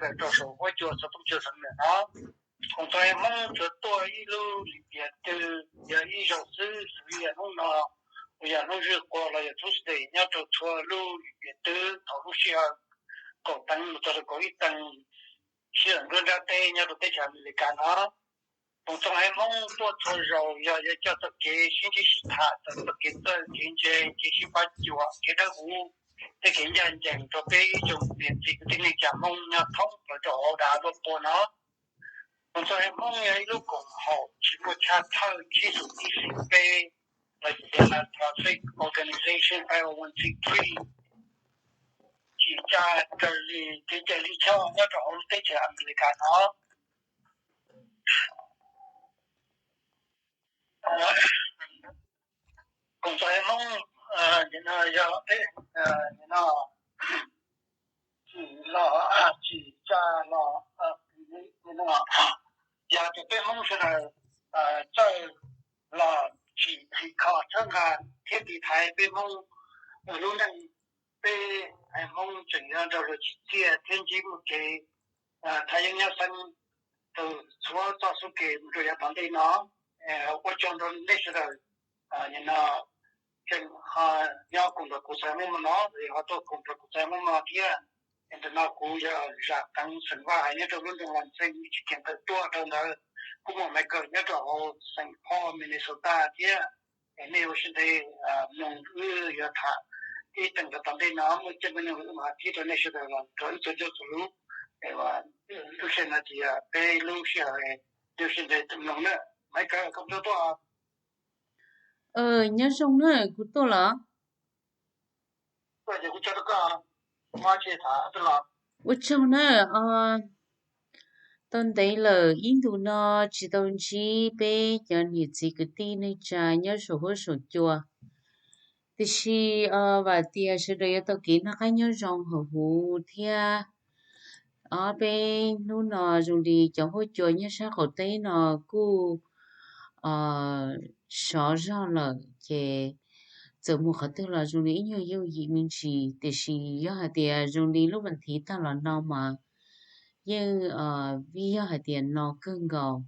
tawm rau saum huab cua xov tooj cua xeev lawm no. Koom txog Hmoob tsuas tuaj ib lub lim piam twg yog ib zaug xwb, xws li yog hnub no uas yog hnub zwj qua los yog Tuesday nyob rau txhua lub lim piam twg thaum lub sij hawm kaum teev mus txog rau kaum ib teev sij hawm nruab nrab teb nyob rau teb chaws Amelikas no. Koom txog Hmoob tuaj txhua zaus yog yuav coj txoj kev sib ntsib sib tham, txog txoj kev txawj kev ntse, kev sib pab cuam, kev dawb huv, tej kev ncaj ncees rau peb ib tsoom niam txiv kwv tij neej tsa Hmoob nyob thoob plaws rau hauv dav luaj pua no. Koom txog Hmoob yog ib lub koom haum tsis muaj chaw thawj tsib xus ib xees peb, los yog tias non-profit organization, five oh one c three, tsim tsa raws li kev cai lij choj nyob rau hauv lub teb chaws Amelikas no. Koom txog Hmoob, no yog peb, no tsim los, tsim tsa los, no yog tias peb Hmoob sawv daws txawj los tsim, tsim kho txhawb nqa thiab tiv thaiv peb Hmoob lub neej, peb haiv Hmoob tseem yuav nrog luag tsim txiaj thiab ntsib muaj kev thaj yeeb nyob xeeb rau txhua txoj xub ke mus rau yav tom ntej no. Ua tsaug rau nej sawv daws, no tseem ho nyob koom nrog kuv txais muaj mov no, ho tuaj koom nrog kuv txais muaj mov thiab. Ntawm no kuv yog Zam Teev xeem Vaj Hais nyob rau lub nroog Lansing, tsis kiag ntawm tuaj rau ntawd kuj muaj Michael nyob rau hauv Saint Paul Minnesota thiab. Es nej ua siab ntev mloog wb yuav tham ib teev rau tom ntej no, muaj caij muaj nyoog wb mam thib rau nej sawv daws los rau wb txhua ncauj txhua lub. Es lub sij hawm no ces yog peb lub sij hawm, ua siab ntev mloog na. Michael, koj puas tuaj? Nyob zoo na, kuv tuaj los. Ua tsaug na. Tau ntev lawm ib ntus no tsis tau ntsib peb cov niam txiv kwv tij neej tsa nyob saum huab saum cua. Tiam sis vam tias sawv daws yuav tau kev noj qab nyob zoo hauv huv thiab. Ob peb hnub no zoo li cov huab cua nyob sab qaum teb no kuj sov zog lawm ces txawm mus qhov twg los zoo li ib nyuag yooj yim me ntsis, tiam sis yog hais tias zoo li lub vas thiv tag los no mas yeej vim yog hais tias no kawg nkaus.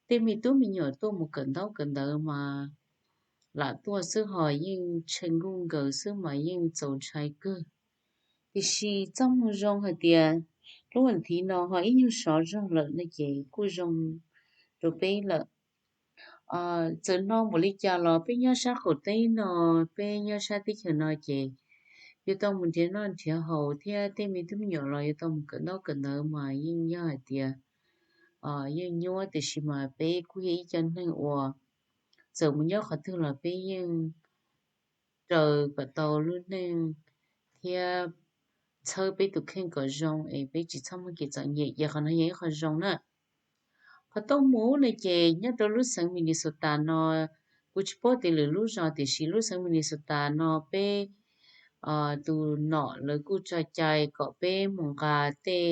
Tej me tub me nyuam tuaj mus kawm ntaub kawm ntawv mas lam tuaj xwb ho yeej tshee nkuj nkaws xwb mas yeej txaus ntshai kawg. Tiam sis txoj moo zoo hais tias lub vas thiv no ho ib nyuag sov zog lawm no ces kuj zoo rau peb lawm. Txawm no npaum li cas los peb nyob sab qaum teb no, peb nyob sab teb chaws no ces yuav tau mus nrhiav noj nrhiav haus thiab tej me tub me nyuam los yuav tau mus kawm ntaub kawm ntawv mas yeej yog hais tias yeej nyuaj, tiam sis mas peb kuj yog ib co neeg uas txawm mus nyob qhov twg los peb yeej raws kom tau lub neej thiab txhawb peb tus kheej kom zoo es peb tsis txhob muaj kev txom nyem, ces qhov no yog ib qho zoo na. Qhov tuaj mus no ces nyob rau lub xeev Minnesota no, kuv tsis paub tias lwm lub zos tiam sis lub xeev Minnesota no peb tus nom lawv kuj tso cai kom peb mus nqa tej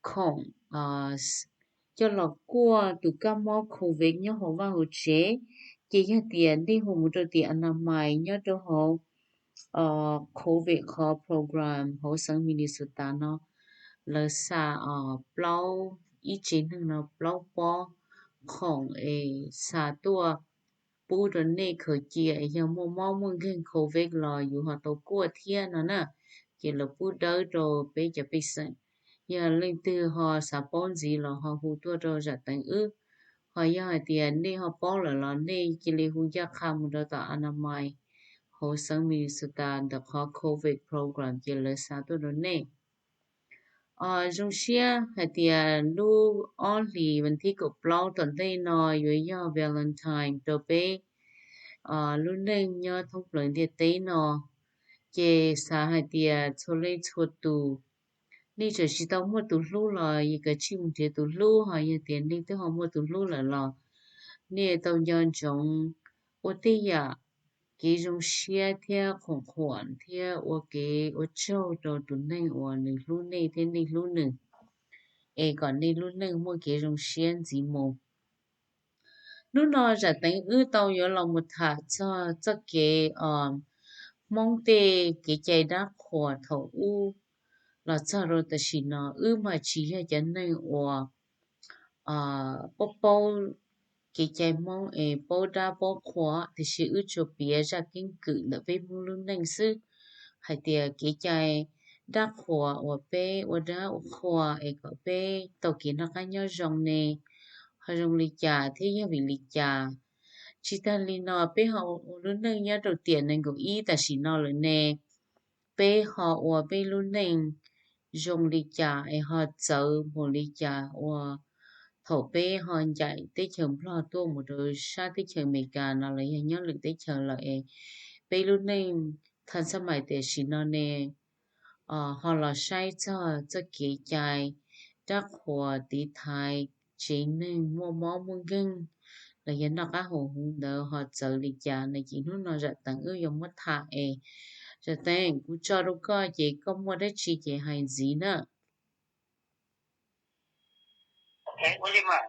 khoom coj los kuaj tus kab mob covid nyob hauv vaj hauv tsev. Ces yog tias nej hu mus rau tim anamais nyob rau hauv covid qhov program hauv xeev Minnesota no, lawv xa plaub, ib tsev neeg no plaub pob khoom es xa tuaj pub rau nej khaws cia, yog muaj mob muaj nkeeg covid los yus ho tau kuaj thiab no na. Ces lawv pub dawb rau peb cov pej xeem. Yog leej twg ho xav paub ntxiv los ho hu tuaj rau Zam Teev wb, ho yog hais tias nej ho paub lawm los nej cia li hu ncaj qha mus rau tom anamais hauv xeev Minnesota ntawm qhov covid program ces lawv xa tuaj rau nej. Zoo siab hais tias lub ob hlis vas thib kaum plaub tom ntej no yuav yog Valentine rau peb lub neej nyob thoob plaws ntiaj teb no. Ces xav hais tias txhua leej txhua tus, nej txawm tsis tau muaj tus hlub los yus kav tsij mus nrhiav tus hlub, ho yog tias nej twb ho muaj tus hlub lawm los nej tau nco ntsoov ua tej yam kev zoo siab thiab khoom khuam thiab ua kev ua tsaug rau tus neeg uas nws hlub nej thiab nej hlub nws, es kom nej lub neej muaj kev zoo siab ntxiv mus. Hnub no Zam Teev wb tau yuav los mus tham txog txoj kev Hmoob tej kev cai dab qhuas thaum ub los txog rau tam sim no wb mas tsis yog cov neeg uas paub paub kev cai Hmoob es paub dab paub qhua, tiam sis wb tsuas piav zaj keeb kwm ntawm peb Hmoob lub neej xwb, hais tias kev cai dab qhua uas peb ua dab ua qhua es kom peb tau kev noj qab nyob zoo ne, ho zoo li cas thiab yog vim li cas. Tsis tag li no peb ho ua lub neej nyob rau tiam nees nkaum ib tam sim no lawm ne, peb ho ua peb lub neej zoo li cas es ho txawv npaum li cas uas thaum peb ho ncaim teb chaws Nplog tuaj mus rau sab teb chaws Amelikas no los yog nyob lwm teb chaws lawm es peb lub neej tha xab mais tam sim no ne ho los saib txog txoj kev cai dab qhuas tiv thaiv tsev neeg muaj mob muaj nkeeg los yog noj qab haus huv ntawd ho txawv li cas no ces hnub no Zam Teev wb yuav muab tham es Zam Teev, kuv tso rau koj ces koj muaj dab tsi ces hais ntxiv na. Ua li mas,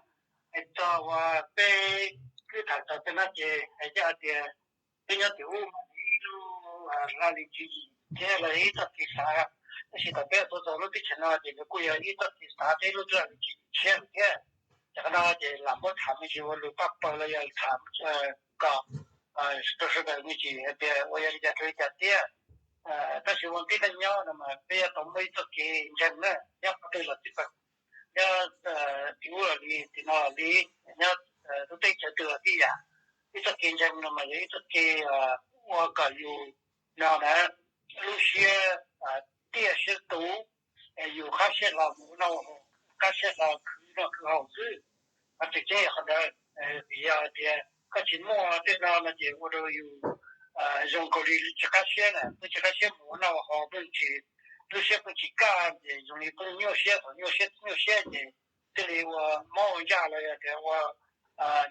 hais txog uas peb kwv tham txog tej no ces hais coj hais tias peb nyob tim ub mas ib lub hla li tswv yim thiab los ib txoj kev xav, tab sis thaum peb tuaj txog lub teb chaws no ces nws kuj yog ib txoj kev xav thiab ib lub hla li tswv yim tshiab lawm thiab. Ces qhov no ces lam muab tham me ntsis ua lus paj paug los yog tham kom rau sawv daws me ntsis hais tias ua yog li cas rau li cas thiab. Tab sis ua tib neeg nyob no mas peb yuav tau muaj ib txoj kev ntseeg na, nyob qhov twg los tib pawg, nyob tim ub los li, tim no los li, nyob lub teb chaws twg los tib yam. Ib txoj kev ntseeg no mas yog ib txoj kev ua kom yus no na, lub siab tiaj siab tus, yus qab siab hlo mus ua noj ua haus, qab siab hlo khwv noj khwv haus xwb. Qhov tseem ceeb yog qhov ntawd, vim yog tias koj tsis muaj tej no no ces ua rau yus zoo nkaus li tsis qab siab na, pheej tsis qab siab mus ua noj ua haus, pheej tsis, lub siab pheej tsis kaj ces zoo li pheej nyuaj siab, thaum nyuaj siab nyuaj siab ces thiaj li ua mob ua ncaj los yog tias ua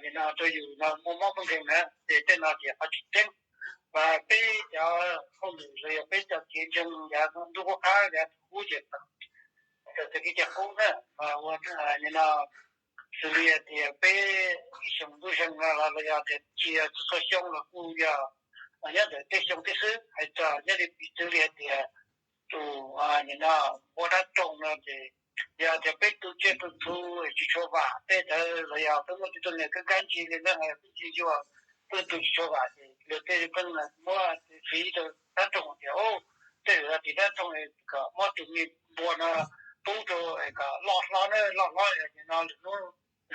nim no rau yus no muaj mob muaj nkeeg na. Ces tej no ces qhov tseem ceeb, mas peb cov hauj lwm los yog peb cov kev ntseeg yav ntuj qub qab yav ub ces txawm kev cai qub na, mas ua nim no xws li hais tias peb ib xyoos ntuj zeeg no los yog tias tsis yog txhua xyoo los kuj yog nyob ntawm tej xyoo tej xwb. Hais txog nyob li piv txwv li hais tias tus nim no ua dab roog no ces yog tias peb tu tsiaj tu txhu tsis tshua vam tej ntawd los yog peb muaj tej tug niam kab kab ntsis li na, peb ntsia yuag peb tu tsis tshua vam ces luag tej pheej muab fiv rau dab roog tias tej zaum tim dab roog kom muab tus me npua no pub rau kom loj hlob na, loj hlob nim no lwm hnub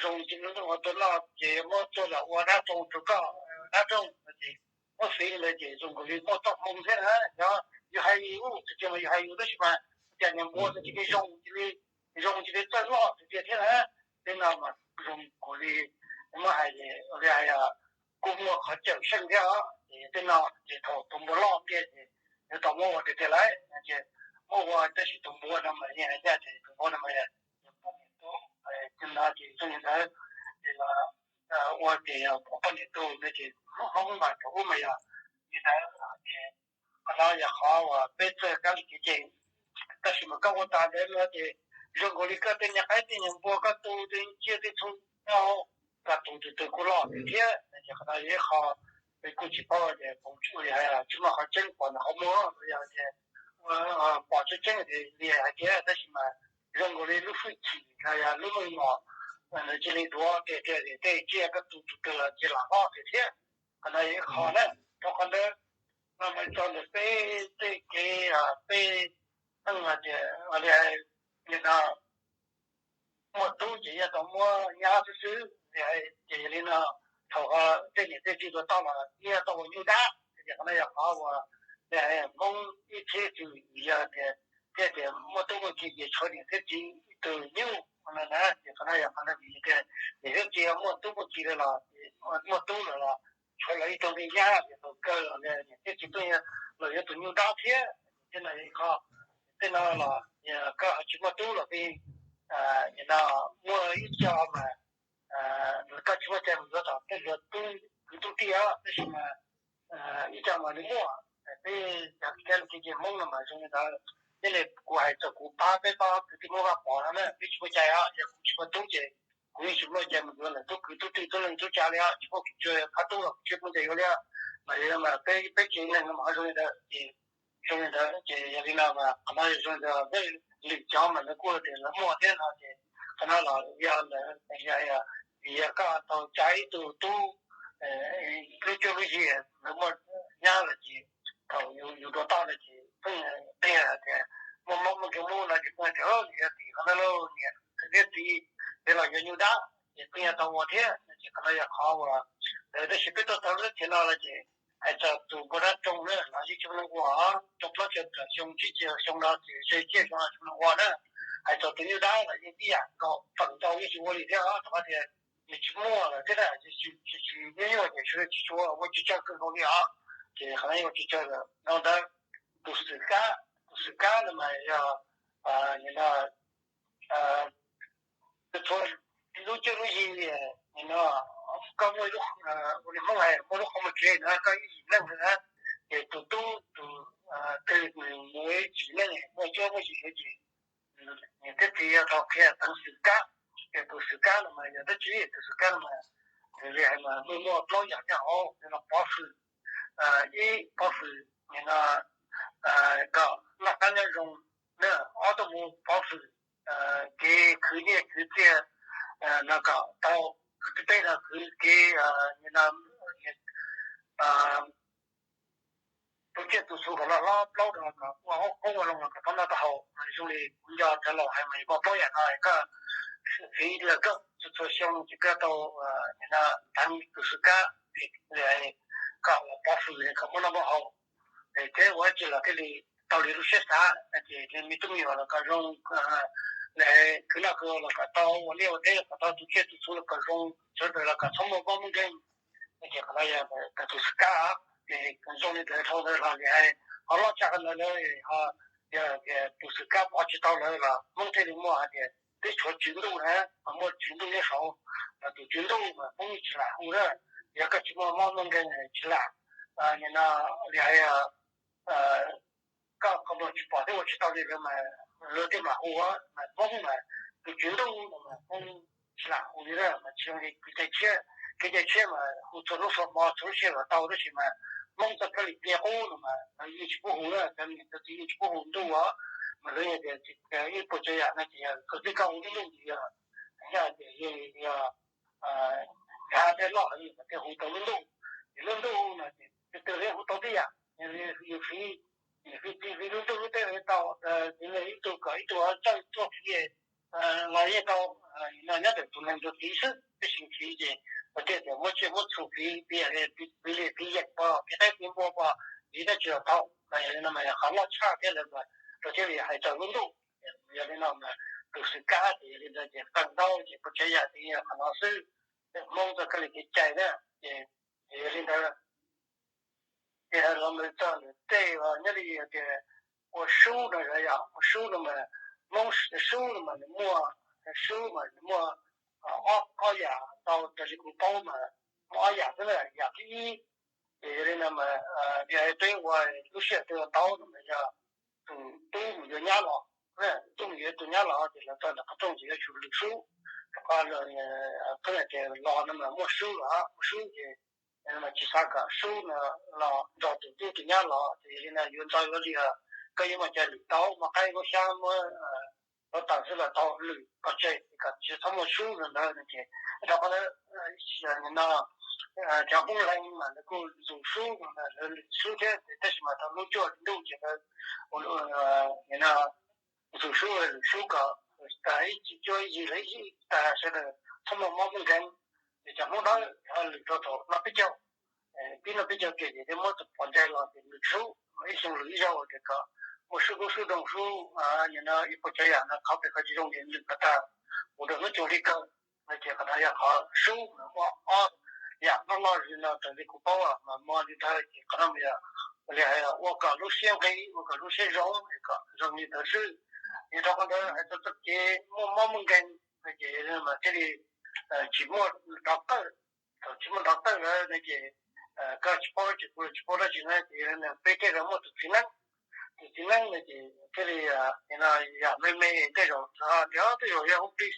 zoo ces hnub ua tua noj ces muab tua los ua dab roog rau koj, dab roog no ces muab fiv li ntawd ces zoo nkaus li muaj txoj hmoo thiab na. Yog yus hais ub txhais tes mas yus hais yus tab sis mas cas niag npua no cia li zoo, cia li zoo cia li txawj loj tiag tiag thiab na. Tej no mas zoo nkaus li muab hais li hais kuj muaj qhov cawm seej thiab os. Ces tej no ces thaum tus npua loj tiag ces yuav tau muab ua tiag tiag lawm ces muab ua, tab sis tus npua no mas yeej hais tias tus npua no mas poj niam tub, no ces zoo li ntawd, ces ua ces poj niam tub no ces hmoob mas thaum ub mas yog li ntawd ces qhov no yog qhov uas peb txawj kab li kev cai. Tab sis mas koj ua tas ntawd no ces zoo nkaus li koj tej niag qaib tej niag npua koj tu tej tsiaj tej txhu nyob hauv, koj tu tus twg kuj loj tiag thiab. Ces qhov no yog ib qho peb kuj tsis paub tias pom tsuj li hais tsis muaj qhov tseeb pom ntawm qhov muag los yog tias pom tseeb tseeb li hais tias, tab sis mas zoo nkaus li lub hwj chim los yog lub meej mom cia li duav tiag tiag, tej tsiaj koj tu tus twg los cia li lam loj tiag thiab. Qhov no yog ib qho na. Rau qhov ntawd no mas txog ntawm peb tej kev peb pheej hais tias li hais li no muaj tub ces yeej tau muab nyab xwb xwb. Ces yog li no thaum tej niam tej txiv tuaj toj los yeej tau ua nyuj dab. Ces qhov no yog qhov uas hmoob ib txhia txwm yog tias thiaj tias muaj tub muaj ki ces tshuav niam thiab txiv ib tug nyuj no na. Ces qhov no yog qhov no vim tias niam thiab txiv muaj tub muaj ki lawm los, muaj tub lawm los tshuav lawv ib tug me nyab ces thaum kawg los niam thiab txiv tuaj los yuav tus nyuj dab thiab. Tej no yog ib qho, tej no los koj ho tsis muaj tub los peb, nim no muaj ib co mas koj tsis muaj cai mus yuav tom tej luag tub kwv tub tij os, tab sis mas ib co mas nws muaj. Peb cov kev cai hmoob no mas zoo li ntawd. Thiaj li kuv hais txog kuv pab peb pab kwv tij Hmoob Vaj Pov no na, peb tsis muaj cai os, yog kuv tsis muaj tub ces kuv yeej tsis muaj cai mus yuav lawm tub kwv tub tij tub leej tub tsa li os, tsis muaj kev cai qhov tub los kuv tsis muaj cai yuav li os. Mas yog mas peb peb tsev neeg no mas ho zoo li ntawd ces, zoo li ntawd ces yog li no mas qhov no yog zoo li ntawd. lwm cov mas lawv kuj tias lawv muaj thiab no ces qhov no los yog ntawd, yog, yog, yog koj tau cab ib tug tub lub cuab lub yig lawv muaj nyab lawm ces thaum yus dua toj no ces pheej qhia tias muaj mob muaj nkeeg lub no ces pheej tias yog tim qhov no lauj niam thiab txiv, los yog nyuj dab ces pheej yog tau ua thiab no ces qhov no yog qhov uas, tab sis peb tuaj txog lub teb chaws no no ces hais txog tus npua dab roog na los yeej tsis muaj neeg ua, tsawg plaub tsawg xyoo tsib caug xyoo no ces ze ciaj zoo tsis muaj neeg ua na. Hais txog tus nyuj dab los yeej ib yam nkaus, feem ntau yeej tsis ua li thiab os, rau qhov tias nws tsis muaj lawm thiab na, tsis, tsis, tsis nyuaj nyuaj ces sawv daws tsis tshua ua, tsawg tsawg kawg nkaus li os. Ces qhov no yeej ua tsawg tsawg lawm. Dhau ntawd, tus xwm kab, tus xwm kab no mas yog, nim no, txhua lub cuab lub yig, nim no koj muaj ib lub, ua li Hmoob hais muaj lub qhov muag tsev no koj ib yim neej na, ces tus tub tus twg nws muaj ib yim neej muaj cuab muaj yig ces nws thiab txiv yuav tau qhia teev xwm kab. Ces tus xwm kab no mas yog dab tsi? Tus xwm kab no mas, li hais mas muaj, muaj plaub yam nyob hauv, yog no pov hwm, ib pov hwm nim no kom noj qab nyob zoo, ob tuaj mus pov hwm kev khwv nyiaj khwv txiaj no kom tau, peb no khwv kev nim no tu tsiaj tu txhu kom loj hlob, plaub no kom ua qoob ua loo los kom tau noj tau haus zoo li kuv nco cov laus hais mas yuav muaj plaub yam no, koj fiv li koj txhua xyoo ces koj tau nim no teev tus xwm kab, koj los pov hwm kom muaj noj muaj haus, thiab ua dab tsi los thiaj li tau li lub siab xav, ces me tub me nyuam los kom zoo, khwv noj khwv haus los kom tau, ua liaj ua teb los kom tau, tu tsiaj tu txhu los kom zoo, sawv daws los kom txhob muaj mob muaj nkeeg. Ces qhov no yog tus xwm kab, ces zoo li ntawd dhau ntawd los li hais ho loj tshaj qhov ntawd lawm, ho yog tias tus xwm kab pov tsis tau lawm los Hmoob thiaj li muaj hais tias teb tshuav tswv ntuj na, mas muaj tswv ntuj nyob saud, mas tus tswv ntuj mas Hmoob tsis lam hu na, yog koj tsis muaj mob muaj nkeeg tsis lam, nim no li hais koj qhov muag tsis pom thiab ua tsis tau li lawm mas lawv thiaj mam hu, mas Hmoob mas tus tswv ntuj no mas Hmoob tsis lam hu li na, mas tsis zoo li kev cai tshiab, kev cai tshiab mas hu txhua hnub txhua hmo txhua lub sij hawm los tau, tab sis mas Hmoob txoj kab li pliaj qub no mas lawv yeej tsis pub hu na, cov niam cov txiv yeej tsis pub hu ntuj os, mas lawv tias ib puas tsav yam no ces yog koj twb koj hu lub ntuj ces yog, yog tias yog nrad thiab loj heev mas thiaj hu tau lub ntuj, ces lub ntuj no ces tus twg yeej hu tau tib yam, yus fiv, fiv txiv fiv lub ntuj lub teb los yeej tau, ib tug kom ib tug txawj tuaj fiv los yeej tau, no nyob ntawm tus neeg tus txiv xwb, tab sis fiv ces lawv thiaj tias muab tsiaj muab txhu fiv, fiv li fiv yeem pom, fiv qaib fiv npua pom, fiv dab tsi los tau, mas yog li no mas yog qhov loj tshaj thiab lawv mas lawv thiaj li hais txog lub ntuj. Yog li no mas tus xwm kab ces yog li ntawd ces feem ntau ces puas tsav yam ces yog qhov no xwb, Hmoob txoj kab li kev cai na, ces yog li ntawd ces los mus txog ntawm tej nyob li tias ua sub no yog, ua sub no mas Hmoob sub no mas nws muaj, sub mas nws muaj ob, ob yam ntau raws li kuv paub mas muaj ob yam xwb na. Yam thib ib ces yog li no mas, yog peb ua lub sij hawm peb ua tau no mas yog tus tub mus yuav nyab los, tub mus yuav tus nyab los ces los txog ntawm qhov rooj ces yuav tsum lwm sub, rau qhov tias los no mas muaj sub los, muaj sub ces tsis xav kom sub no los nrog tus tub tus nyab los, ces yog li no yuav ntxov yuav liag, koj yuav muaj cai lwm tau, muaj qaib muaj xyab muaj, los tawm xwb los tau, lwm pov tseg kom tsis txhob muaj sub no ntawd no ces, rau qhov no cov Hmoob Lees mas lawv kuj ntxuav sub, lawv lwm sub thiab, tab sis mas thaum lub cuaj ntuj ces lawv nim no ntxuav sub, lwm sub kom tas ib txhia cuab ib yig lawv ib tag sawv daws txhob muaj mob muaj nkeeg. Ces cov Hmoob Dawb lwm rau thaum noj peb caug, pib noj peb caug kiag ces thiaj muab tus pov nteg los ces lwm sub, ib xyoo lwm ib zaug ces kom muaj sub koob sub ntoos sub, nim no ib puas tsav yam no qhov pem qhov tsis zoo ces lwm kom tag, ua rau hnub cuag li kawg. No ces qhov no yog qhov sub mas muaj ob yam loj loj li no raws li kuv paub mas muaj li ntawd ces qhov no mas yog li hais ua kom lub siab nqig ua kom lub siab zoo kom zoo li ntawd xwb. Ces rau qhov ntawd hais txog txoj kev muaj mob muaj nkeeg no ces mas thiaj li tsis muaj nrov qawj. Thaum tsis muaj nrov qawj lawm no ces koj tsis paub dab tsi kuv los tsis paub dab tsi na ces peb tej zaum muaj tus txiv neeb, tus txiv neeb no ces thiaj li no yam me me tej zaum tias tej zaum yog hu plig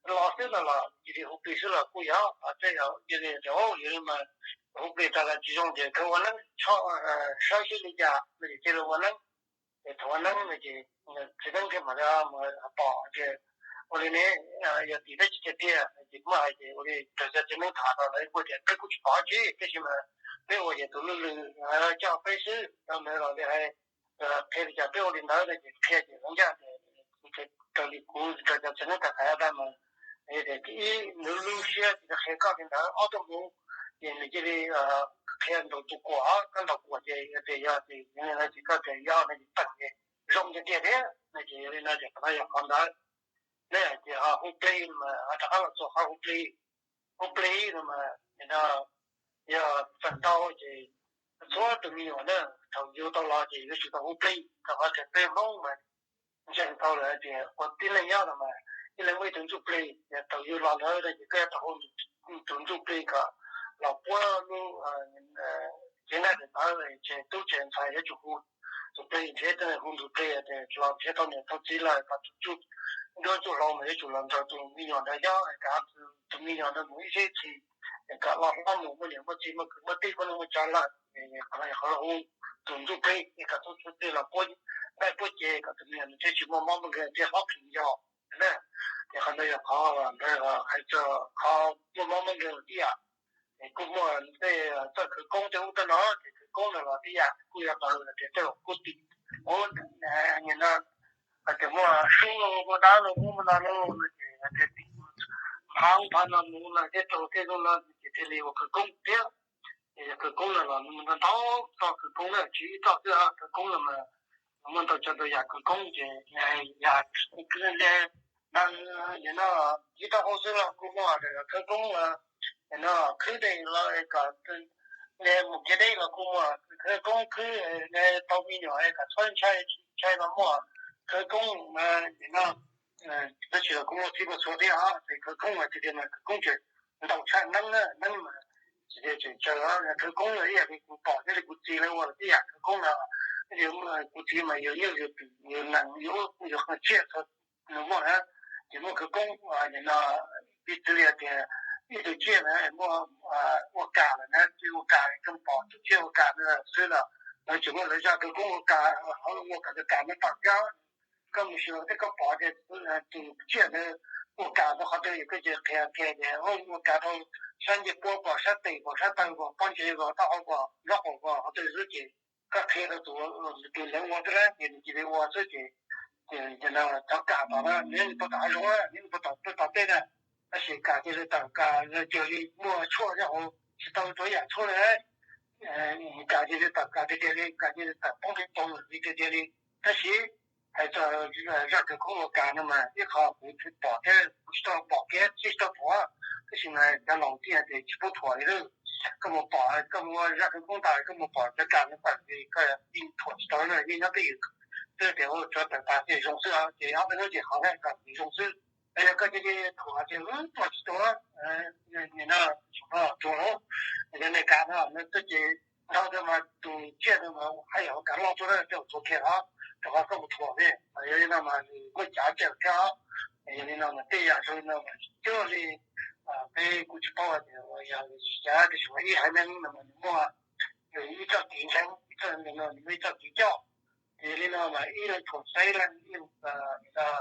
los xwb no los cia li hu plig xwb los kuj yog, tej zaum cia li tias yog li mas hu plig tas los tsis zoo ces kawg ua neeb, saib seb li cas no ces cia li ua neeb. Thaum ua neeb no ces txiv neeb thiaj mam li mus pom tias ua li ne, yog tim dab tsi tiag tiag ces muab hais ces ua li raws cov txiv neeb tham rau lawv kuj tias peb kuj tsis pom tsi, tab sis mas peb ua ces tus lwj lwm coj peb xwb, cov ntawd los li hais qhia li cas peb ua li ntawd no ces qhia ces lawv ncaj tias raws li kuv raws cov txiv neeb tham tham tag mas tias ib, nws lub siab tsis qhia koj li ntawd, ob tuaj mus ces nws cia li qhia ntaus tus kuam, koj ntaus kuam ces tias yog ces yog no ces koj tias yog no ces teem ces zoo tiag tiag thiab no ces yog li no ces qhov no yog qhov ntawd. Ne ces ho hu plig mas ho rov qab los txog qhov hu plig. Hu plig no mas no yog feem ntau ces txhua tus me nyuam na thaum yug tau los ces yuav tsum tau hu plig, rau qhov tias peb Hmoob mas ntseeg tau lawm tias ua tib neeg nyob no mas ib leeg muaj ib tug ntsuj plig, yog thaum yug los lawm no ces koj yuav tau hu tus ntsuj plig kom los puab lub tsev neeg ntawd, tsev tub tsev ntxhais yuav tsum hu tus plig nrhiav, hu tus plig tias los nrhiav tau niam tau txiv lawm kom tus ntsuj, nruab ntsuj hlauv mas yuav tsum los nrog tus me nyuam ntawd nyob, kom tus me nyuam ntawd mus ib seb txhis, kom los hlob mus muaj niam muaj txiv muaj kwv muaj tij muaj neej muaj tsav lawm, qhov no yog qhov hu tus ntsuj plig kom txhua txhua txhia los puab nqaij puab ces kom tus me nyuam nws thiaj tsis muaj mob muaj nkeeg thiaj hlob plhis yog na. Ces qhov ntawd yog qhov ntawd hais txog qhov muaj mob muaj nkeeg tib yam. Ces kuj muaj tej txoj khawv koob tej ub tej no, ces khawv koob no los tib yam kuj yog tau tias tej zaum kuj tim ub, nim no hais tias muaj sub los muaj dab los muaj muaj no los no ces hais tias tim phav ub phav no mus no thiab rau tej no no ces thiaj li ua khawv koob thiab. Ces yog khawv koob no los ntau ntau txoj khawv koob na, tsis ib txoj xwb, khawv koob no mas muaj ntau tsav ntau yam khawv koob ces yam no, nim no ib tau hauj xwb los kuj muaj khawv koob, nim no khwb dej los kom mus kev deb los kuj muaj khawv koob, khwb tau me nyuam kom txhob ntshai, ntshai los muaj khawv koob mas nim no tab sis los kuj muaj txhij muaj txhua thiab os. Ces khawv koob mas tiag tiag mas khawv koob ces ntau tshaj neeb na, neeb mas tsis tias tseem tsawg os. Khawv koob no ib yam li kuv pom thiab li kuv txiv lawv ua tib yam khawv koob no, kuv txiv mas yus yeej yus twm yus nees yus tsiaj txhua nws muaj na. Ces muaj khawv koob nim no piv txwv li tias ib tug tsiaj na muaj ua kas lawm na, tsiaj ua kas koj pom tus tsiaj ua kas xwb los lawv tseem muaj lawv zaj khawv koob ua kas, ua kom tus kas no tawm thiab. Koj mus xyuas thiab koj pom tias tus tsiaj ntawd ua kas rau qhov twg, koj cia li qhia tias ua kas rau sab ncej puab pom, sab tes pom, sab taw pom, pob ntseg pom, taub hau pom, nraub qaum pom, qhov twg xwb ces koj qhia rau tus, tus ntawd ua xwb na, ces nws cia li ua xwb ces cov kas tom no nws puag tom hav zoov, nws puag tom peb tom tej na, tab sis kas cia li tawm, kas cia li muaj tshuaj nyob hauv, tsis tau tsuav yam tshuaj li. Kas cia li tawm, kas tiag tiag li, kas cia li tawm poob rau tau li tiag tiag li. Tab sis hais txog zaj khawv koob ua kas no mas ib qho kuv pom thiab kuv tsis tau pom kiag thiab tsis tau thuam, tab sis mas cov laus thiaj hais tias tsis pub thuam li lawm. Koj mus pom, koj mus ua zaj khawv koob tas koj mus pom cov kas no tawm ces koj yeej thuam tsis tau na, yeej nyob twj ywm xwb tias ua tsuav tawm tas ces zoo xwb os, ces ob peb hnub ces qhov ntawd kom zoo xwb. Yog koj cia li thuam ces thuam tsis tau. Nim no tsuas los yog Amelikas no no twb ces ntau ntawd mas tus tsiaj ntawd mas haj yam ua kas loj tuaj na, tej zaum txhua kiag os, rau qhov koj mus thuam ne. Yog li no mas nws muaj cav cawm thiab os. Yog li no mas tej yam zoo li no mas cuag li peb kuj tsis paub hais tias yog li cas, tiam sis mas ib haiv neeg no mas nws muaj ib txoj kev ntseeg, ib txoj, nws muaj ib txoj kev coj. Ces yog li no mas ib leeg thuam tau ib leeg, ib leeg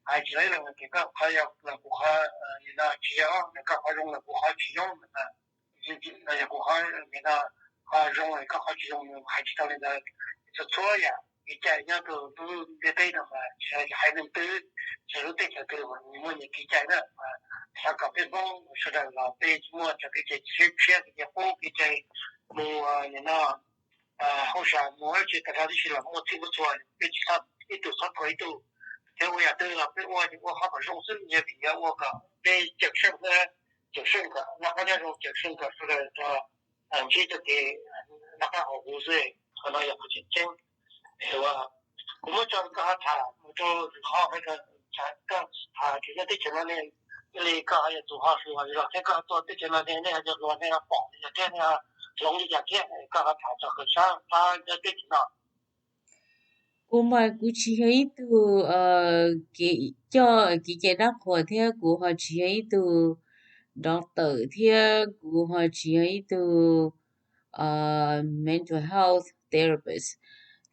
hais tsis tau ib leeg, ces koj qhov yog los kuv qhov, nim no tsis yog, koj qhov zoo los kuv qhov tsis zoo, yog kuv qhov, nim no qhov zoo koj qhov tsis zoo, hais tsis tau li ntawd. Txhua txhua yam kev cai nyob rau lub ntiaj teb no mas tsis hais haiv neeg twg, tsis hais lub teb chaws twg mas nws muaj nyias kev cai na. Xav kom peb Hmoob sawv daws los peb muaj cov kev cai tshiab tshiab, kev cai qub, kev cai mus, nim no hauj sam mus dab tsi tas zog tib si los muaj txhij muaj txhua, peb tsis txhob ib tug txhob thuam ib tug. Thiab ua yam twg los peb ua ces ua qhov kom zoo xwb, yog vim yog ua kom peb cawm seej xwb, cawm seej kom noj qab nyob zoo, cawm seej kom sawv daws ntsib txoj kev noj qab haus huv xwb. Qhov no yog qhov tseem ceeb. Kuv muab tso rau koj ho tham mus rau qhov koj tham tsis nyob teb chaws no ne, li koj ho yog tus ho hluas los thiab koj tuaj teb chaws no ne, nej ho yog hluas nej ho pom li cas thiab nej ho hloov li cas thiab, koj ho tham txog qhov sab pab nyob teb chaws no. Kuv mas kuv tsis yog ib tug kev coj kev cai dab qhuas thiab kuv ho tsis yog ib tug doctor thiab kuv ho tsis yog ib tug mental health therapist.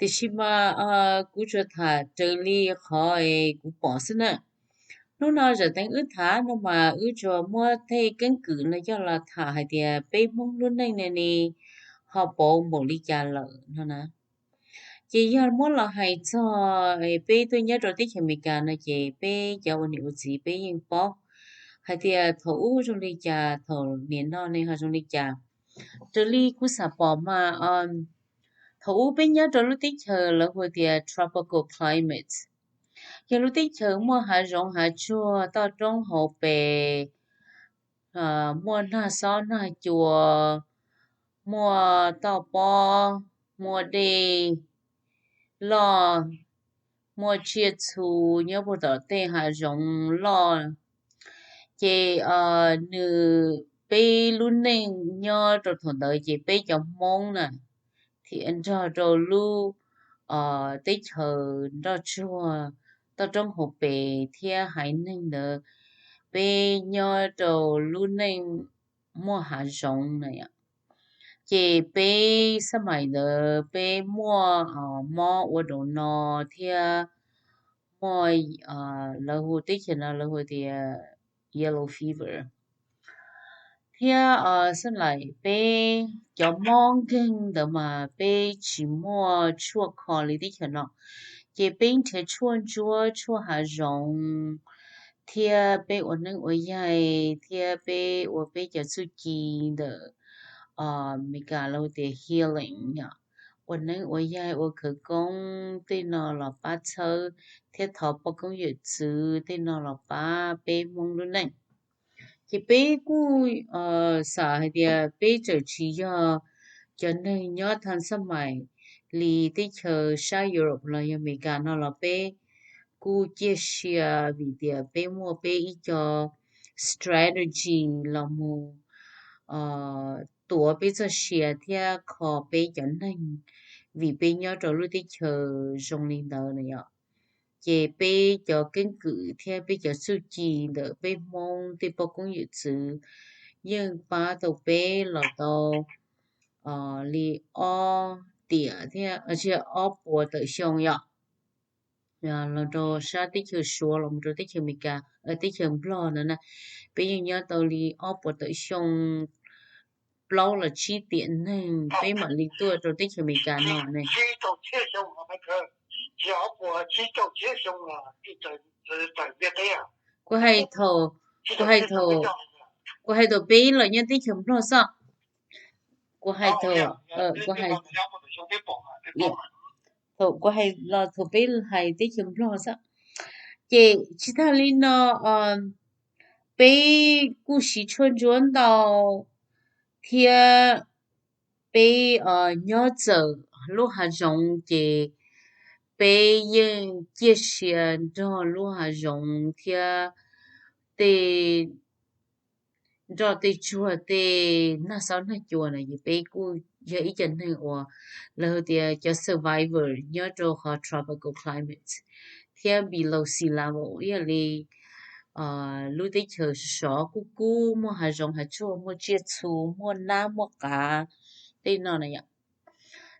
Tiam sis mas kuv tsuas tham raws li qhov kuv pom xwb na. Hnub no zam teev wb tham no mas wb tsuas muab tej keeb kwm no coj los tham hais tias peb Hmoob lub neej ne ne ho pauv npaum li cas lawm no na. Ces yog muab los hais txog peb tuaj nyob rau teb chaws Amelikas no ces peb cov ua niam ua txiv peb yeej paub hais tias thaum ub zoo li cas, thaum nim no ne ho zoo li cas. Raws li kuv xam pom mas thaum ub peb nyob rau lub teb chaws lawv hu tias tropical climate, yog lub teb chaws muaj hav zoov hav tsuag toj roob hauv pes, muaj nag xob nag cua, muaj toj pob, muaj dej loj, muaj tsiaj txhu nyob puag tom tej hav zoov loj. Ces nws, peb lub neej nyob rau thaum ntawd ces peb cov Hmoob na thiab nrog rau lub teb chaws nroj tsuag toj roob hauv pes thiab haiv neeg ntawd, peb nyob rau lub neej muaj hav zoov na yom. Ces peb xab maim ntawd peb muaj mob ua daus no thiab muaj, lawv hu teb chaws no lawv hu tias yellow fever. Thiab xab maim peb cov mob nkeeg ntawd mas peb tsis muaj tshuaj kho li teb chaws no, ces peb nrhiav tshuaj ntsuab tshuaj hav zoov thiab peb ua neeb ua yaig thiab peb ua peb cov txuj ci ntawm Amelikas lawv tias healing yom, ua neeb ua yaig ua khawv koob tej no los pab txhawb thiab thov poj koob yawm txwv tej no los pab peb Hmoob lub neej. Ces peb kuj xav hais tias peb txawm tsis yog cov neeg nyob thaj xab maim li teb chaws sab Europe los yog Amelikas no los peb kuj ciaj sia vim tias peb muaj peb ib co strategy los mus tuav peb txoj sia thiab kho peb cov neeg, vim peb nyob rau lub teb chaws zoo li ntawd na yom. Ces peb cov keeb kwm thiab peb cov txuj ci ntawm peb Hmoob tej poj koob yawm txwv yeej pab tau peb los tau li ob tiam thiab ob puas tawm xyoo yom. Los rau sab teb chaws Suav los rau teb chaws Amelikas, teb chaws Nplog ntawd na, peb yeej nyob tau li ob puas tawm xyoo, plaub los tsib tiam neeg peb mam li tuaj rau teb chaws Amelikas no ne. Kuv hais thaum, kuv hais thaum, kuv hais thaum peb los nyob teb chaws Nplog xwb. Kuv hais thaum, kuv hais, thaum kuv hais los thaum peb hais teb chaws Nplog xwb. Ces tsis tag li no, peb kuj siv tshuaj ntsuab ntau thiab peb nyob txawm lub hav zoov ces peb yeej ciaj sia nrog lub hav zoov thiab tej nroj tej tsuag tej nag xob nag cua na, ces peb kuj yog ib co neeg uas lawv tias cov survivor nyob rau qhov tropical climate thiab below sea level, ib yam li lub teb chaws sov sov kub kub muaj hav zoov hav tsuag muaj tsiaj txhu muaj nab muaj qav tej no na yom.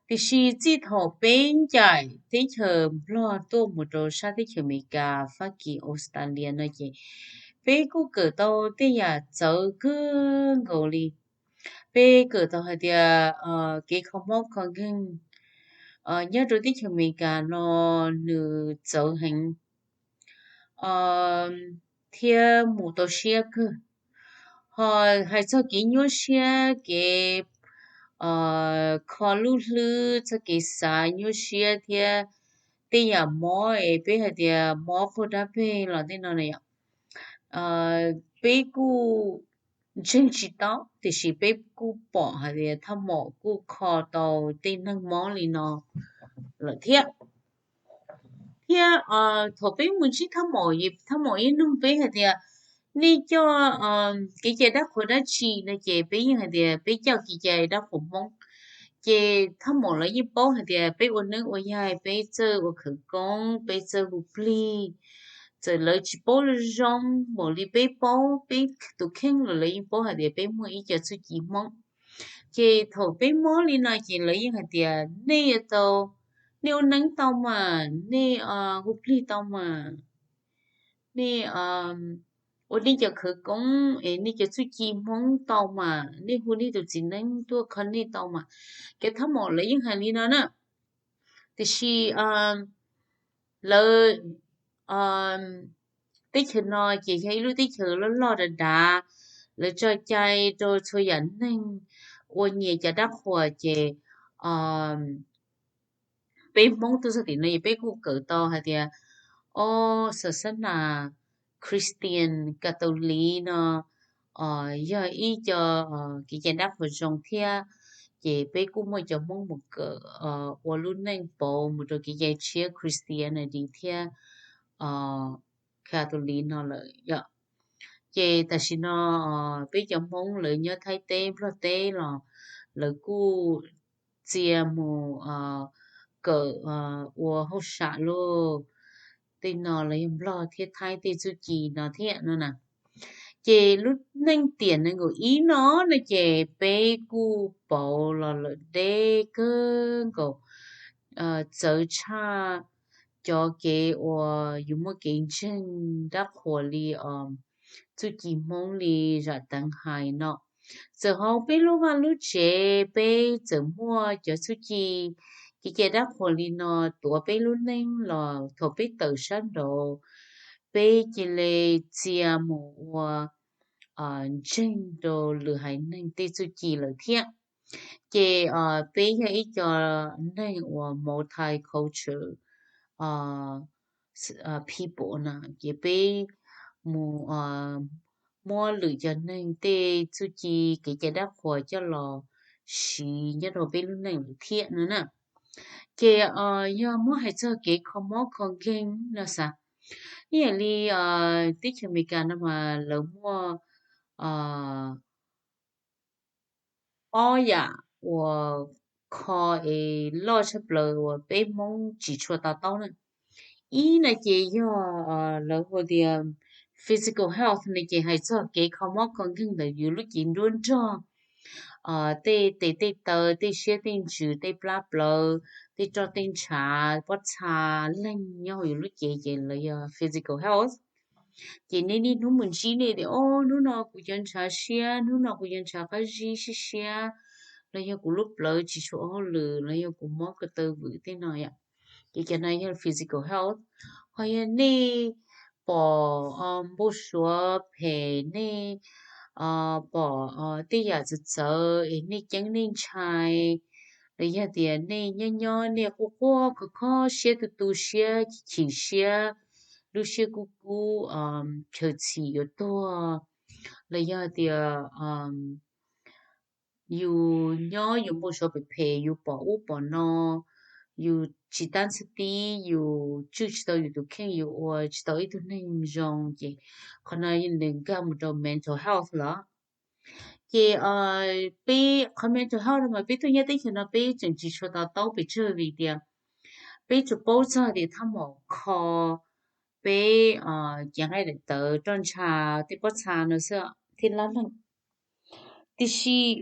Tiam sis txij thaum peb ncaim teb chaws Nplog tuaj mus rau sab teb chaws Amelikas, Fab Kis, Australia no ces peb kuj kawm tau tej yam txawv kawg nkaus li. Peb kawm tau hais tias kev kho mob kho nkeeg nyob rau teb chaws Amelikas no nws txawv heev thiab mus tau siab kawg. Ho hais txog kev nyuaj siab, kev kho lub hlwb, txoj kev xav nyuaj siab thiab tej yam mob es peb hais tias mob qaug dab peg los tej no na yom, peb kuj ntseeg tsis tau, tiam sis peb kuj pom hais tias thaj maum kuj kho tau tej neeg mob li no lawm thiab. Thiab thaum peb mus ntsib thaj maum, thaj maum yeej nug peb hais tias nej coj kev cai dab qhuas dab tsi no ces peb yeej hais tias peb coj kev cai dab qhuas Hmoob. Ces thaj maum lawv yeej paub hais tias peb ua neeb ua yaig, peb txawj ua khawv koob, peb txawj hu plig. Txawm lawv tsis paub zoo npaum li peb paub, peb tus kheej los lawv yeej paub hais tias peb muaj ib co txuj ci Hmoob. Ces thaum peb mob li no ces lawv yeej hais tias nej yuav tau nej ua neeb tau mas, nej hu plig tau mas, nej ua nej cov khawv koob es nej cov txuj ci Hmoob tau mas, nej hu nej tus txiv neeb tuaj kho nej tau mas. Cov thab maum lawv yeej hais li no na. Tiam sis lawv, teb chaws no ces yog ib lub teb chaws loj loj dav dav, lawv tso cai rau txhua yam neeg ua nyias cov dab qhuas ces peb Hmoob tuaj txog tim no es peb kuj kawm tau hais tias, o, xas xab nas Christian, Catholic no yog ib co kev cai dab qhuas zoo thiab, ces peb kuj muaj cov Hmoob mus kawm ua lub neej pauv mus rau kev cai tshiab Christianity thiab Catholic no lawm yom. Ces tam sim no peb cov Hmoob lawv nyob Thaib teb Nplog teb los lawv kuj txia mus kawm ua hauj sam luj tej no los yog Nplog thiab Thaib tej txuj ci no thiab no na. Ces lub neej tiam nees nkaum ib no no ces peb kuj pauv los lawm deb kawg nkaus, txawv tshaj cov kev uas yus muaj kev ntseeg dab qhuas li txuj ci Hmoob li zam teev hais no. Txawm hauv peb lub vaj lub tsev peb txawm muaj cov txuj ci kev cai dab qhuas li no tuav peb lub neej los thaum peb tawm sab nraud, peb cia li txia mus ua ntseeg rau lwm haiv neeg tej txuj ci lawm thiab. Ces peb yog ib co neeg uas multicultural people no ces peb mus muab lwm cov neeg tej txuj ci kev cai dab qhuas coj los siv nyob rau peb lub neej lawm thiab no na. Ces yog muab hais txog kev kho mob kho nkeeg no xav, ib yam li teb chaws Amelikas no mas lawv muaj ob yam uas kho es loj tshaj plaws uas peb Hmoob tsis tshua to taub na. Ib no ces yog lawv hu tias physical health no ces hais txog kev kho mob kho nkeeg ntawm yus lub cev nruab nrog, tej tes tej taw, tej siab tej ntsws, tej plab plawv, tej roj tej ntshav, pob txha leeg nyob hauv yus lub cev ces lawv yog physical health. Ces nej niaj hnub mus ntsib nej tias, o, hnub no kuv cov ntshav siab, hnub no kuv cov ntshav qab zib siab siab, los yog kuv lub plawv tsis tshua ua hauj lwm, los yog kuv mob ko taw vwm tej no yom. Ces cov no yog physical health. Ho yog nej pom npau suav phem, nej pom tej yam txawv txawv es nej ceeb nej ntshai, los yog tias nej nyob nyob nej quaj quaj kho kho siab tu tu siab chim siab, lub siab kub kub, chaw txhim yuav tuag, los yog tias yus nyob yus npau suav phem phem, yus pom ub pom no, yus tsis tab txhab tib, yus tswj tsis tau yus tus kheej, yus ua tsis tau ib tug neeg zoo ces qhov no nws nkag mus rau mental health lawm. Ces peb qhov mental health no mas peb tuaj nyob teb chaws no peb tseem tsis tshua to taub pes tsawg vim tias peb tsuas paub txog tias thaj maum kho peb cev nqaij daim tawv, roj ntsha, tej pob txha no xwb thiab lab leeg. Tiam sis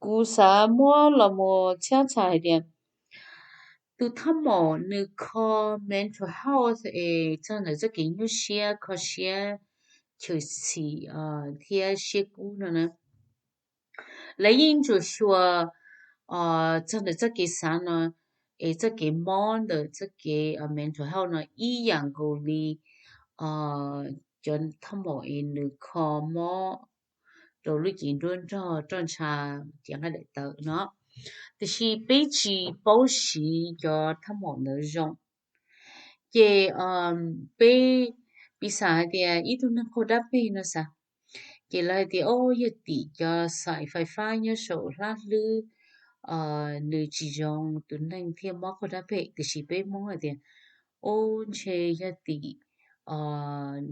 kuv xav muab los mus txhab txhais hais tias tus thaj maum nws kho mental health es txog ntawm txoj kev nyuaj siab, kho siab, chwm txhim thiab siab kub no na. Lawv yeej ntsuas xyuas txog ntawm txoj kev xav no es txoj kev mob ntawm txoj kev mental health no ib yam nkaus li cov thaj maum es nws kho mob rau lub cev nruab nrog, roj ntsha, cev nqaij daim tawv no. Tiam sis peb tsis paub siv cov thaj maum ntawd zoo. Ces peb piv xam hais tias ib tug neeg qaug dab peg no xav, ces lawv hais tias, o, yog tim cov xaim fais fab nyob saum hlab hlwb nws tsis zoo tus neeg thiaj mob qaug dab peg. Tiam sis peb Hmoob hais tias, o, ntshe yog tim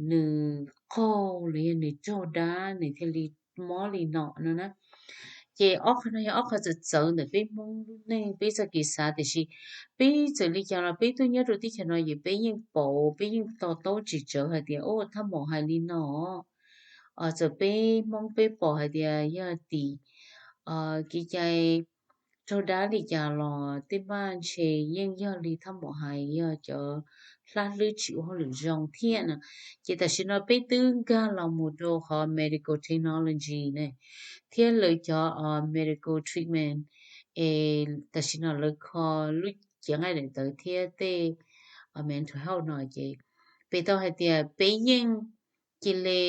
nws qaug los yog nws raug dab nws thiaj li mob li no no na. Ces ob qho no yog ob qho txawv txawv ntawm peb Hmoob lub neej peb txoj kev xav, tiam sis peb txawm li cas los peb tuaj nyob rau teb chaws no ces peb yeej paub, peb yeej to taub tsis tsawv hais tias, o, thaj maum hais li no. Txawm peb Hmoob peb pom hais tias yog tim kev cai raug dab li cas los tej maj ntshe yeej yog li thaj maum hais yog cov hlab hlwb tsis ua hauj lwm zoo thiab no. Ces tam sim no peb twb nkag los mus rau qhov medical technology ne, thiab lawv cov medical treatment es tam sim no lawv kho lub cev nqaij daim tawv thiab tej mental health no ces peb tau hais tias peb yeej cia li